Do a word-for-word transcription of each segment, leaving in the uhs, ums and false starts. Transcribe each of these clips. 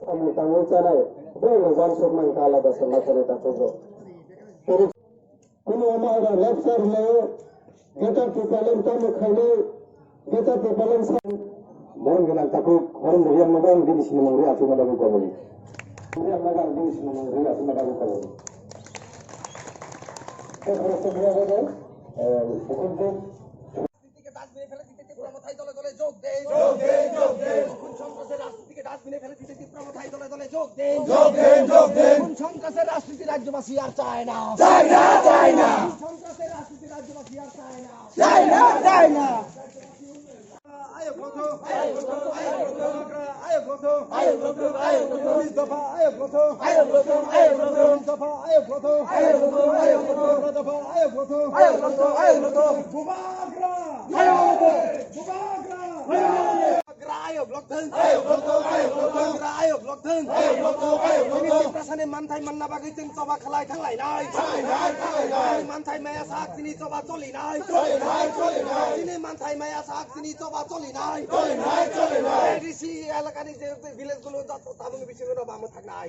Samung tangwi chanai, borokno uansukmani kha alada se mathani takhukgo. Kunu omo eba lecture laio, Greater Tipraland tamo khainai, Greater Tipraland sa-, Borok gwnang takhuk, horong rwya nogo ang bini sinimung rwya achukna bagwi koboni. Rwya nogo ang bini sinimung rwya achukna bagwi koboni. Tei borok se rwya nogo, eh, bukhuk de, রাজনীতিকে ডাস্টবিনে ফেলে দিতে তীব্র মথায় দলে দলে যোগ দেন। যোগ দেন, যোগ দেন। খুন সন্ত্রাসের রাজনীতিকে ডাস্টবিনে ফেলে দিতে তীব্র মথায় দলে দলে যোগ দেন। যোগ দেন, যোগ দেন। খুন সন্ত্রাসের রাজনীতি রাজ্যবাসী আর চায় না। চায় না, চায় না। খুন সন্ত্রাসের রাজনীতি রাজ্যবাসী আর চায় না। চায় না, চায় না। আয়োগ গঠন, আয়োগ গঠন, আয়োগ গঠন, আয়োগ গঠন, আয়োগ গঠন, আয়োগ গঠন, পুলিশ দফা আয়োগ গঠন, আয়োগ গঠন, আয়োগ গঠন, পুলিশ দফা আয়োগ গঠন, আয়োগ গঠন, আয়োগ গঠন, দফা আয়োগ গঠন, আয়োগ গঠন, আয়োগ গঠন। বুবাগ্রা! বুবাগ্রা! বুবাগ্রা আয়োগ লকথং! আয়োগ লকথং! আয়োগ লকথং! বুবাগ্রা আয়োগ লকথং! আয়োগ লকথং! আয়োগ লকথং! Tiprasani manthai manna bagwi chwng choba khlai thanglai nai. Khlai nai, khlai nai. Manthai maya sak chini choba choli nai. Choli nai, choli nai. Chini manthai maya sak chini choba choli nai. Choli nai, choli nai. A D C elakani je village gulo joto tabukni bisingo no bamo thaknai.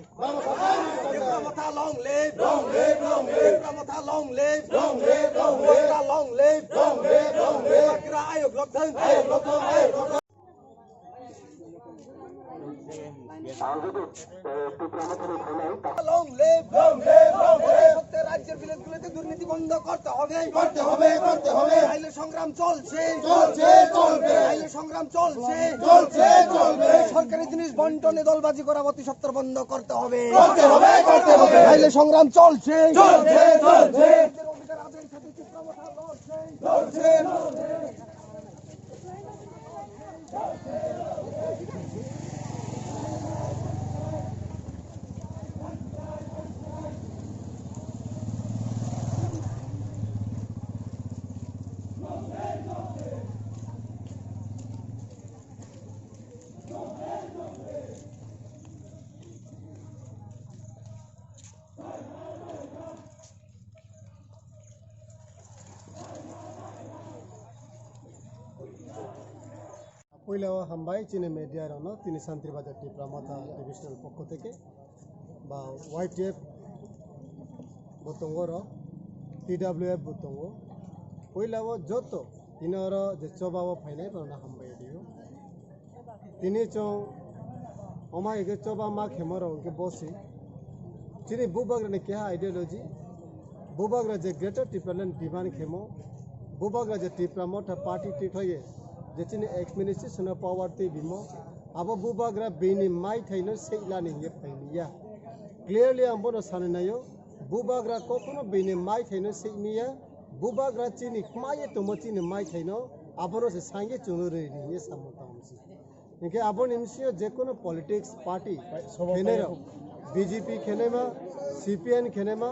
Tipra Motha long live. Long live, long live. Tipra Motha long live. Long live, long live. Bubagra long live. Long live, long live. Bubagra ayok lokthang. Ayok lokthang, ayok lokthang. Long live, long live, long live. প্রত্যেক রাজ্যের বিলেতগুলোতে দুর্নীতি বন্ধ করতে হবে। করতে হবে, করতে হবে। নাইলে সংগ্রাম চলছে। চলছে, চলবে। নাইলে সংগ্রাম চলছে। চলছে, চলবে। সরকারি জিনিস বন্টনে দলবাজি করা অতি সত্বর বন্ধ করতে হবে। করতে হবে, করতে হবে। নাইলে সংগ্রাম চলছে। চলছে, চলছে। রাজ্যের অধিকার আদায়ের সাথে তীব্র মথা লড়ছে। লড়ছে, লড়ছে। Puila o hambai chini media rokno tini Santri Bazar Tipra Motha divisional pokho theke ba Y T F bo tongo oro, T W F bo tongo. Puila o joto tini oro je choba o phainai borokno hambai rio. Tini chwng omo hai khe choba ma khemo rok hwnkhe bosi. Chini bubagrani keha ideology, bubagra je Greater Tipraland demand khemo, bubagra je Tipra Motha party tithogwi je chini administration o power twi bimo, abo bubagra bini maithaino seihlani hwnkhe phaimiya. Clearly ang bono sanwi naio, bubagra kokno bini maithaino seimiya, bubagra chini kmaiye tongmo chini maithaino, abono se sangye chwngno rwini hwnwi samung tangmani. Hinkhe aboni bisingo jekono politics party khenai rok, B J P khenaima, C P M khenaima,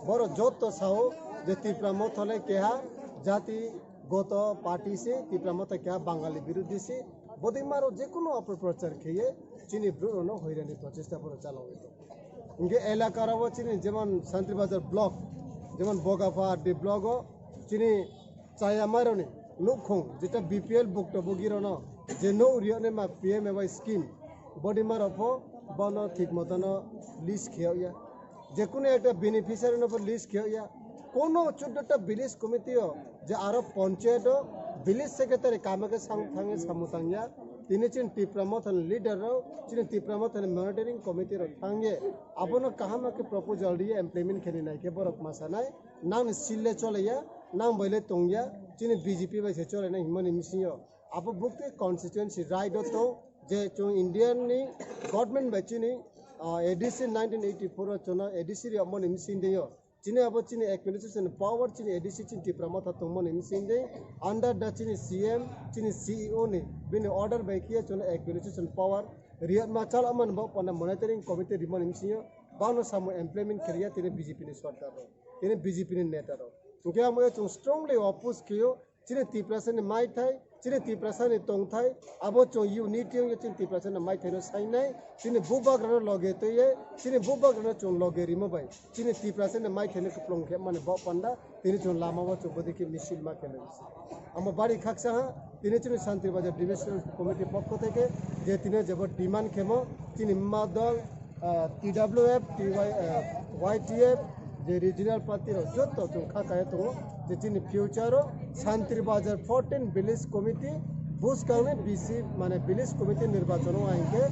borok joto sao je Tipra Motha le keha jati goto party se, Tipra Motha keha Bangali birodhi se, bodima rok jekono opoprochar kheye chini borok rokno hoirani prochesta borok chalogwi tongo. Hinkhe elaka rok o chini jemon Santri Bazar block, jemon Bogapha R D block o chini chaya mairokni nukhung, jeta B P L bukto bugirokno je nuk riyoknai ma P M A Y scheme, body marok pho bono thik motono list kheyokya. Jekunu ekta beneficiary no pho list kheyokya. Kono chuddo ta village committee o je aro panchayat o village secretary kama khe sang thangwi samung tangya. Tini chini Tipra Mothani leader rok, chini Tipra Mothani monitoring committee rok thangye abono kaham khe proposal riye implement khaini naikhe borok ma sanai. Nang ni sil le chole ya, nang bai le tong ya, chini B J P bai se chole nai hinmani misingo. Abo bukti constituency right o tong je chung Indian ni government bai chini, ah, A D C nineteen eighty-four o chwngno A D C riyokmani mising de yo. Chini abo chini administration power chini A D C chini Tipra Motha tongmani mising de under the chini C M, chini C E O ni bini order bai khiya chwngno administration power riyokma chalokmani bo panda monitoring committee rimani misingo. Bono samung implement khiriya tini B J P ni sorkar rok, tini B J P ni neta rok. Hwnkhe amo chwng strongly oppose khiyo, chini Tiprasani maithai, chini Tiprasani tongthai, abo chwng unity wngya chini Tiprasani maithaino sainai, chini bubagrano loge twiye, chini bubagrano chwng loge rimo bai, chini Tiprasani maithaino kwplwng khe mani bo panda, tini chwng lama o chwng bodikhe misil ma khe nai. Amo bari khaksa ha, Tini chini Shantir Bazar Divisional Committee pokho theke je tini jebo demand khemo chini ma dol, ah, T W F, T Y, ah, Y T F, je regional party rok joto chwng kha kaya tongo je chini future o Shantir Bazar fourteen village committee buskang ni B C mane village committee nirbachon o ahingke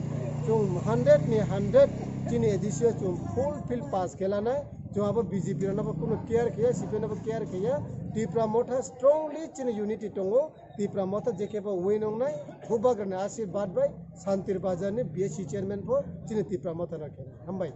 chwng hundred ni hundred chini A D C o chwng full field pass khe lanai. Chwng abo B J P rokno bo kunu care khe ya, C P M no bo care khe ya. Tipra Motha strongly chini unity tongo. Tipra Motha je khe bo win wngnai, Bubagrani ashirbad bai Shantir Bazar ni B S C chairman bo chini Tipra Motha no khe. Hambai.